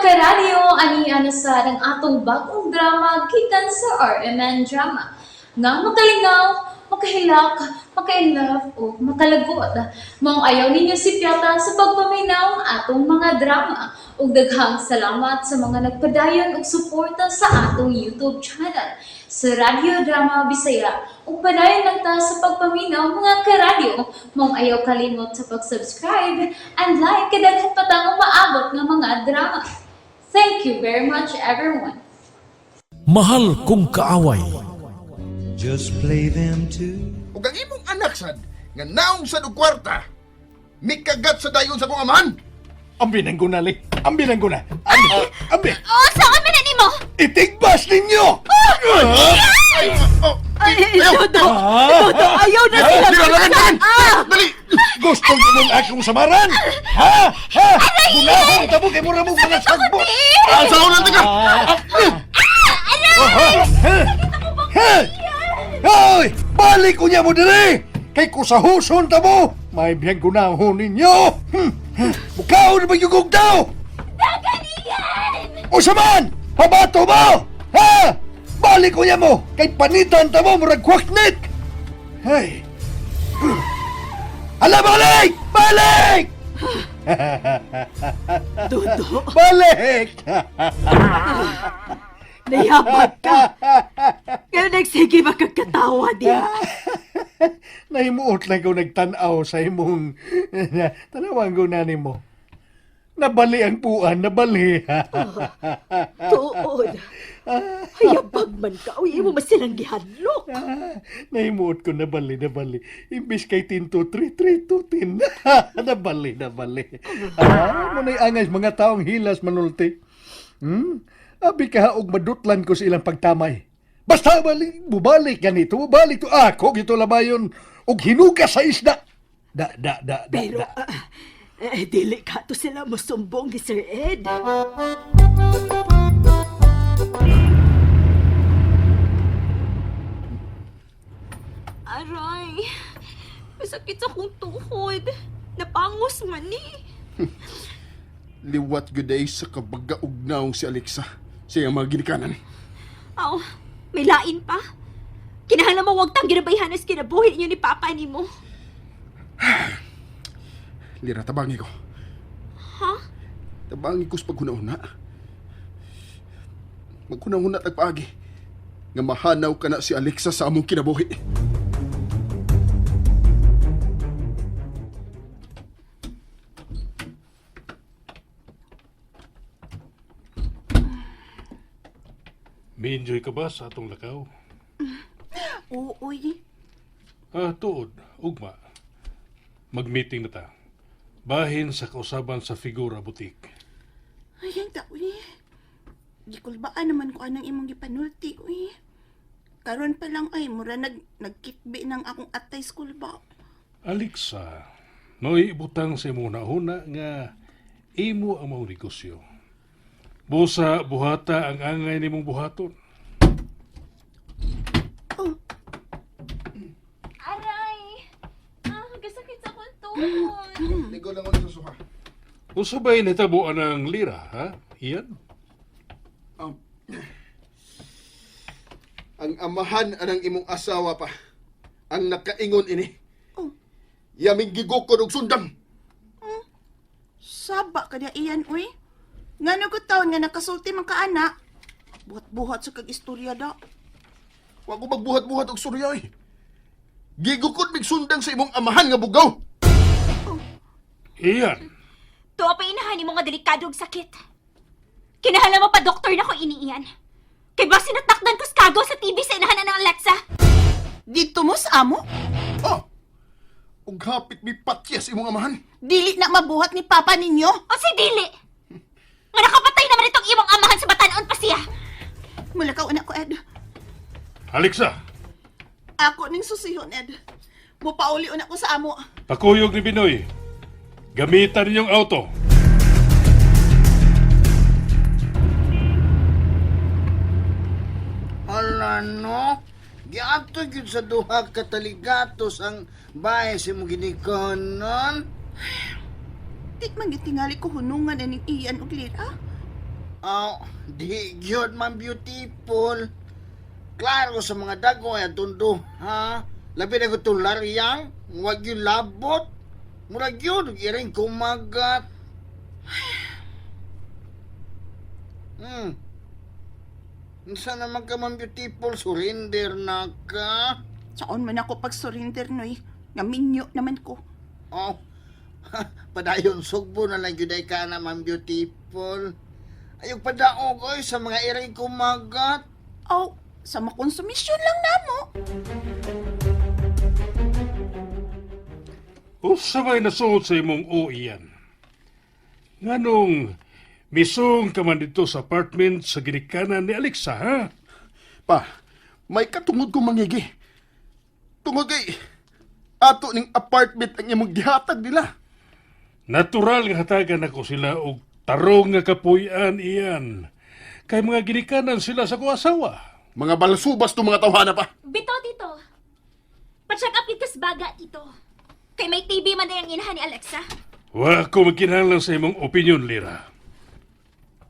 Karadyo, ani na sa ang atong bagong drama gikan sa RMN Drama. Nga makalingaw, makahilak, maka-inlove o makalagot. Maong ayaw ninyo sipyata sa pagpaminaw ang atong mga drama. Ug daghang salamat sa mga nagpadayon og suporta sa atong YouTube channel sa Radyo Drama Bisaya. Ug padayon lang ta sa pagpaminaw, mga karadyo. Maong ayaw kalimot sa pag-subscribe and like kay daghan pa tang umaabot nga mga drama. Thank you very much, everyone. Mahal Kong Kaaway. Just play them too. Ug ang imong anak sad nga naong sad og kwarta, mikagat sa dayon sa kong amahan. Ambi nang gunali. Ambi nang guna. Ambi. Ambi. Oh, saan man na nimo? Itigbas ninyo! Ay, oh, Ay, Dodo! Dodo, ayaw na sila! Dili, lagan, lagan! Dali! Gusto mo mong akong samaran? Ha? Ha? Gunahong tabo kay mura mong mga sagbot. Ah, sa ulan ka! Ha? Hoy! Balik ko niya mo diri! Kay kusahuson tabo! May biyang gunahon ninyo! Mukaon na ba yung daw? O saman! Pabato mo! Ha? Balik ko niya mo! Kay panitan tabo murag kwaknit! Hey! Ala, balik! Balik! Dodo, Balik! nayapat ka! Ngayon nagsige makagkatawa diha. Nahimuot lang ko nagtanaw sa imong tanawan ko na nimo. Nabali ang puan, nabali. Tuod. Hayabag man ka. Uy, imo man silang gihadlok. Nahimuot ko nabali, nabali. Imbis kay 10 2 3 3 2 10. Nabali, nabali. Ah, mo na'y angay mga taong hilas manulti. Abi ka og madutlan ko sa ilang pagtamay. Basta balik, bubalik ganito, bubalik to ako gito labayon og hinugas sa isda. Da da da da. Pero, da. dili ka to sila mosumbong ni Sir Ed. Aray, masakit sa akong tuhod. Napangos man ni. Liwat gyud ay sa kabaga og naong si Alexa sa iyang mga ginikanan. Aw, may lain pa. Kinahanglan mo wag tang ginabayhan as kinabuhi ninyo ni Papa nimo. Lira, tabangi ko. Ha? Tabangi ko sa paghuna-huna. Maghuna-huna tagpaagi. Nga mahanaw ka na si Alexa sa among kinabuhi. May enjoy ka ba sa atong lakaw? Oo, uy. Ah, tuod, ugma. Mag-meeting na ta. Bahin sa kausaban sa Figura Boutique. Ay, ang ta, uy. Gikulbaan naman ko anang imong gipanulti, uy. Karon pa lang ay, mura nagkitbi ng akong atay school ba. Alexa, mao'y ibutang sa imong nahuna nga imo ang maong negosyo. Busa buhata ang angay nimong buhaton. Oh, Aray! Ah, gasakit sa akong tuhod. Ligo lang ako sa suha. Usa ba'y nahitabuan ang lira, ha? Iyan? Ang amahan anang imong asawa pa. Ang nakaingon ini. Oh. Yaming gigukod og sundang. Saba ka niya iyan, uy. Nga ko taon nga nakasulti man ka, ana. Buhat-buhat sa kag-istorya da. Wa ko magbuhat-buhat og surya eh. Gigukod mig sundang sa imong amahan nga bugaw. Iyan. Tuwa pa inahan nimo nga delikado og sakit. Kinahanglan mo pa doktor na ko iniiyan. Kay ba sinatakdan ko sa kagaw sa TV sa inahan ng Alexa? Dito mo sa amo? Oh. Ug hapit mi patyas imong amahan. Dili na mabuhat ni papa ninyo. O si Dili! Nga nakapatay naman itong imong amahan sa batanon pa siya. Mulakaw anak ko, Ed. Alexa, Ako ning susihon, Ed. Mupauli una ko sa amo. pakuyog ni Binoy. Gamitan ninyong auto. Hala no. Giadto gyud sa duha ka taligatos ang bahay sa imong ginikanan. Di man gitingali ko hunungan aning iyan og lira. Oh, di gyud man beautiful. Klaro sa mga dagoy ang tundo, ha? Labi na ko itong laryang, wag yun labot. Murag yun, iring kumagat. Unsa naman ka man beautiful, surrender na ka. Saon man ako pag surrender noy. Nga minyo naman ko. Oh, padayon sugbo na lang gyud ay ka naman beautiful. Ayog padaog oy sa mga iring kumagat. Aw, sa makonsumisyon lang namo. Usa may nasuot sa imong uiyan. Nganong misong ka man dito sa apartment sa ginikanan ni Alexa, ha? Pa, may katungod kong mangigi. Tungod kay ato ning apartment ang imong gihatag nila. Natural nga hatagan ako sila og tarong nga kapuy-an iyan. Kay mga ginikanan sila sa akong asawa. Mga balasubas to mga tawhana pa. Bitaw, tito. Pa-check up dito sa baga, tito. Kay may TB man na yung inahan ni Alexa. Wa ko magkinahanglan sa imong opinion, Lira.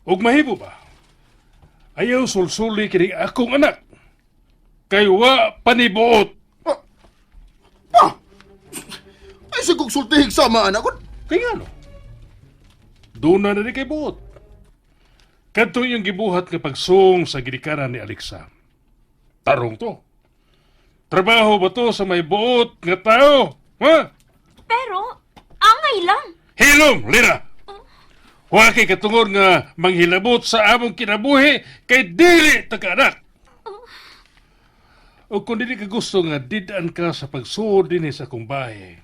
Ug mahibo ba? Ayaw sulsuli kini akong anak. Kay wa panibuot. Pa! Pa! Ay sigog sultihig sama anak ko. Kay ngano? Doon na ni kay buot. Kadto iyong gibuhat nga pagsung sa ginikanan ni Alexa. Tarong to. Trabaho ba to sa may buot nga tao? Ha? Pero, angay lang. Hilom, Lira! Wa kay katungod nga manghilabot sa among kinabuhi kay dili ta ka anak. O kung dili ka gusto nga didaan ka sa pagsuod dinhi sa akong bahay,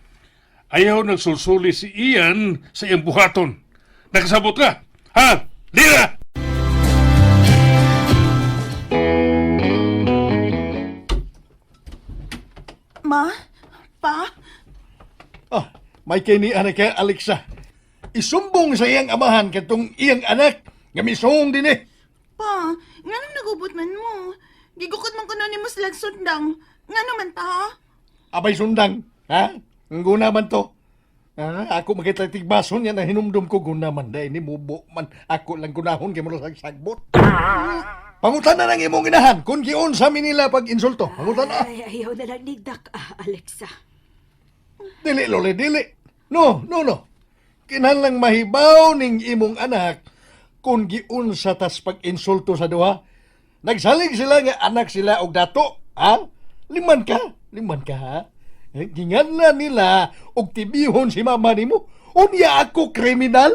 ayaw nagsulsuli si Ian sa iyang buhaton. Nakasabot ka? Ha? Lira! Ma, pa, Ah, may kini anak kay Alexa. Isumbong sa iyang amahan katong iyang anak nga misong din eh. pa, nganong nagubot man mo? Gigukod man kuno nimo silag sundang. Ngano man pa? Abay sundang, ha? Ang guna man to. Ah, ako makita tigbason yan ang hinumdum ko guna man dahil ni mubo man ako lang gunahon kay mo sagbot. Pangutan na ng imong inahan kung giun sa Manila pag insulto. Pangutan na. Ay, ayaw na lang nigdak, ah, Alexa. Dili loli dili. No, no, no. Kinahanglang mahibaw ning imong anak kung giun sa tas pag-insulto sa duha. Nagsalig sila nga anak sila og dato, ha? Liman ka, liman ka ha? Eh, Ginganla nila og tibihon si mama nimo. Unya ako kriminal?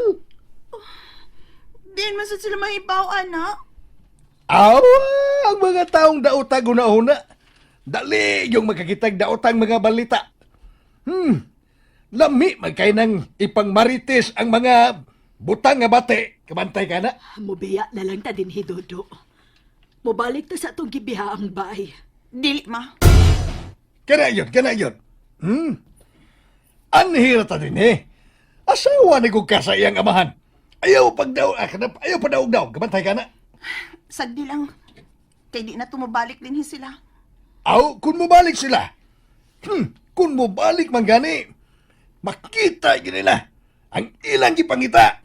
Diin man sad sila mahibaw, ana. Aw, ang mga taong daotag una-una. Dali yung makakitag daotang mga balita. Lami man kay nang ipangmarites ang mga butang nga bate. Kabantay ka na. Mubiya na lang ta din hidodo. Mubalik ta sa atong gibihaang bahay. Dili, ma. Kana yun, kana yun. Anhira ta din eh. Asawa ni kong ka sa iyang amahan. Ayaw pagdaw, ah, ayaw padaog-daog. Kabantay ka na. Sagdi lang. Kay di na tumabalik din sila. Aw, kung mubalik sila. Kung mubalik man gani, makita yun nila ang ilang gipangita.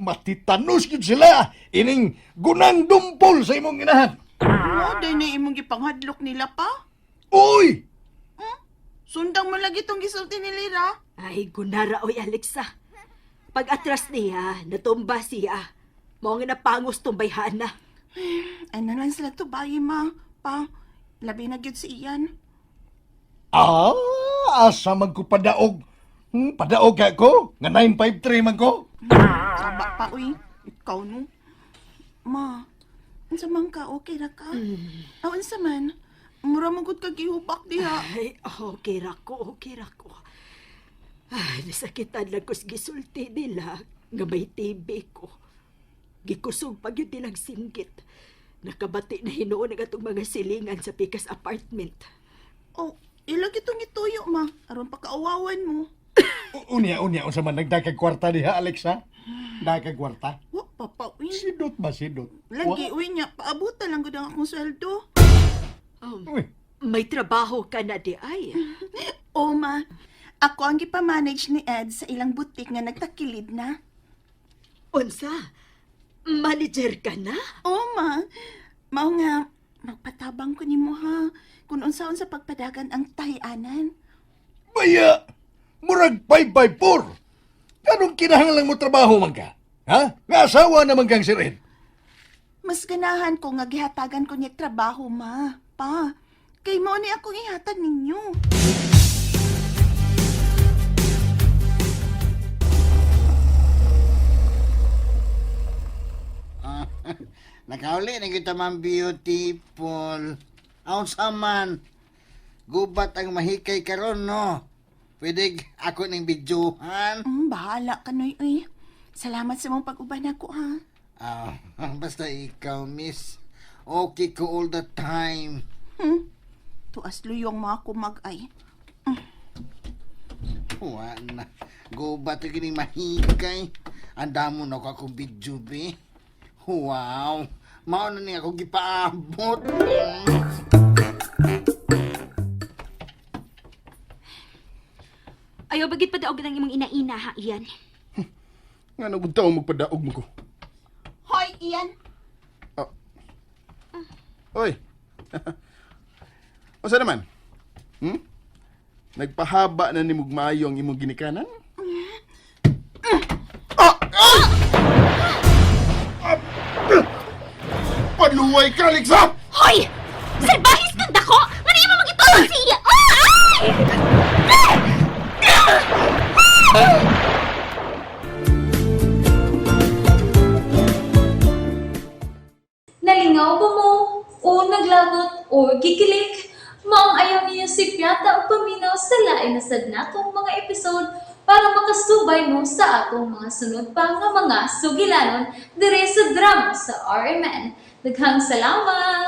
Matitanos yun sila ining gunang dumpol sa imong inahan. Mo, day na imong gipanghadlok nila pa. Uy! Sundang mo lagi tong gisulti ni Lira. Ay, gunara oy Alexa. Pag atras niya, natumba siya. Mao nga napangos tumbayhan na. Ay na lang sila tubayi, ma. Pa, labi na gyud si Ian. Ah, asa man ko padaog. Padaog ka ko? Nga 953 man ko? Saba pa, uy. Ikaw, no? Ma, unsa man ka? Okay ra ka? Aw, unsa man? Mura mo gud ka gihubak diha. Ay, okay ra ko, okay ra ko. Ay, nasakitan lang ko sa gisulti nila nga may TB ko. Gikusog pa gyud nilang singgit. Nakabati na hinuon ang atong mga silingan sa Pikas apartment. Oh, ilag itong ituyo, ma. Aron pakaawawan mo. Unya, unya, unsa man nagdakag kwarta diha, Alexa? Dakag kwarta? Wa, papa, uy. Sidot ba, sidot? Lagi, uy niya. Paabutan lang gud ang akong sweldo. Uy, May trabaho ka na di ay. O, ma. Ako ang gipamanage ni Ed sa ilang butik nga nagtakilid na. Unsa? Manager ka na? Oo, ma. Mao nga, magpatabang ko nimo ha. Kung unsaon sa pagpadagan ang tahianan. Baya! Murag 5 by 4! Anong kinahanglan mo trabaho man ka? Ha? Nga asawa naman kang si Red. Mas ganahan ko nga gihatagan ko niya trabaho, ma. Pa, kay mao ni akong ihatag ninyo. Ah, nakauli na kita, ma'am beautiful. Aon sa man. Gubat ang mahikay karon no. Pwede ako ning videohan. Bahala ka, Noy, uy. Salamat sa mong pag-uban ako, ha. Ah, basta ikaw, miss. Okay ko all the time. Tuas luyong mga kumag-ay. Wa na. Gubat ang kining mahikay. Ang damo na ko akong video, be. Wow. Mao na ni ako gipaabot. Ayaw bagit padaog ng imong inaina ha, Ian. Nga na gud taong magpadaog mo ko. Hoy, Ian! Oy. Usa naman? Nagpahaba na ni Mugmayo ang imong ginikanan? Ah! Ah! Ah! Paluway ka, Alexa! Hoy! Salbahis kang dako! Nga na imo magituon si Ian! Ah! Ay! Nalingaw ba mo? O naglagot o gikilig? Maong ayaw niyo si Piata o paminaw sa lain na sad natong mga episode para makasubay mo sa atong mga sunod pa nga mga sugilanon dire sa drama sa RMN. Daghang salamat!